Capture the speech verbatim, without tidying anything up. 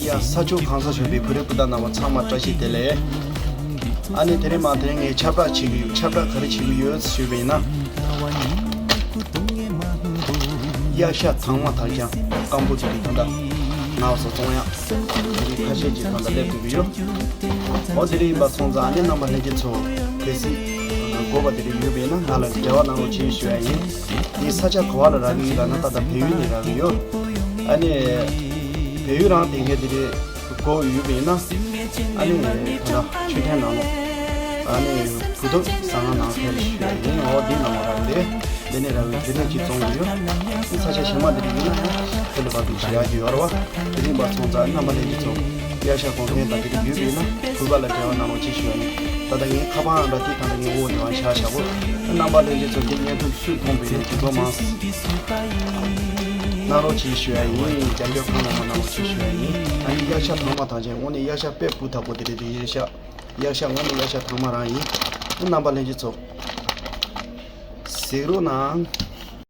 ཡ། ས་ཕྱོགས་གང་སར་བཞུགས་པའི་བོད་རིགས་སྤུན་ཟླ་རྣམ་པ་ཚང་མ་བཀྲ་ཤིས་བདེ་ལེགས། ཨ་ནི་དེ་རིང་མ་དེ་རིང་ངས་ཁྱབ་བསྒྲགས་བྱེད་ཀྱི་ཡོད། ཁྱབ་བསྒྲགས་ག་རེ་བྱེད་ཀྱི་ཡོད་ཞུས་པ་ཡིན་ན། གཡག་ཤ་དྭངས་མ་དང་ཀྱང་སྐམ་པོ་ཅིག་གི་ད་ལྟ་ནགས་སུ་བཙོང་ཡག་དེ་རིང་ཁ་ཤས་ཀྱིས་ད་ལྟ་སླེབས་འདུག་གི་ཡོད། འོ་དེ་རིང་ཡིན་པ་སོང་ཙང་ཨ་ནི་རྣམ་པ་ལྷན་རྒྱས་ཚོ་གལ་སྲིད་དགོས་པ་དེ་རིང་ཡོད་པ་ཡིན་ན་ང་ལ་འབྲེལ་བ་གནང་རོགས་གྱིས་ཞུ་ཡ་ཡིན། དེ་ས་ཆ་ག་བ་ལ་རག་གི་ཡོད་ལབ་ན་ད་ལྟ་བལ་ཡུལ་ནས་རག་གི་ཡོད། ཨ་ནི་བལ་ཡུལ་རང་དེ་ངས་དེ་རིང་དགོས་ཡོད་པ་ཡིན་ན། ཨ་ནི་ད་ལྟ་མཆོད་རྟེན་ནང་ལོགས། ཨ་ནི་བུ་ཐུག་ཟ་ཁང་ནང་ཕེབས་ཞུ་ཡ་ཡིན། འོ་འདི་ནང་ལ་རག་རེད། འདི་ནས་རག་རེད། འདི་ནས་ཅིག་བཙོང་གི་ཡོད། འདི་ས་ཆ་གཞན་མ་འདི་རིགས་ཡིན་ན་ཡང་ཁྱོད་ལ་བར་དུ་ཞུ་ཡག་གི་ཡོད་རེད་བ། དེ་རིང་བར་སོང་ཙང་རྣམ་པ་ལྷན་རྒྱས་ཚོ་གཡག་ཤ་གོང་འཕེལ་དང་འདི་རིགས་ཡོད་པ་ཡིན་ན་གུས་པ་ལ་འབྲེལ་བ་གནང་རོགས་གྱིས་ཞུ་ཡ་ཡིན། ད་ལྟ་ངའི་ཁ་པར་ཨང་གྲངས་དེ་ད་ལྟ་ངའི་འོག་ནས་བྱ་བཞག་གོ། རྣམ་པ་ལྷན་རྒྱས་ཚོ་འདི་བརྙན་ཐུང་སུས་མཐོང་པའི་འཇུ་བཟུང་མང་གནང་རོགས་གྱིས་ཞུ་ཡ་ཡིན། རྒྱབ་སྐྱོར་གང་མང་མང་གནང་རོགས་གྱིས་ཞུ་ཡ་ཡིན། ཨ་ནི་གཡག་ཤ་དྭངས་མ་དང་བཅས་དངོས་གནས་གཡག་ཤ་དཔེ་སྤུས་དག་པོ་དེ་རེད། དེ་གཡག་ཤ། གཡག་ཤ་དངོས་གནས་གཡག་ཤ་དྭངས་མ་རང་ཡིན། རྣམ་པ་ལྷན་རྒྱས་ཚོ། གཟིགས་རོགས་གནང་།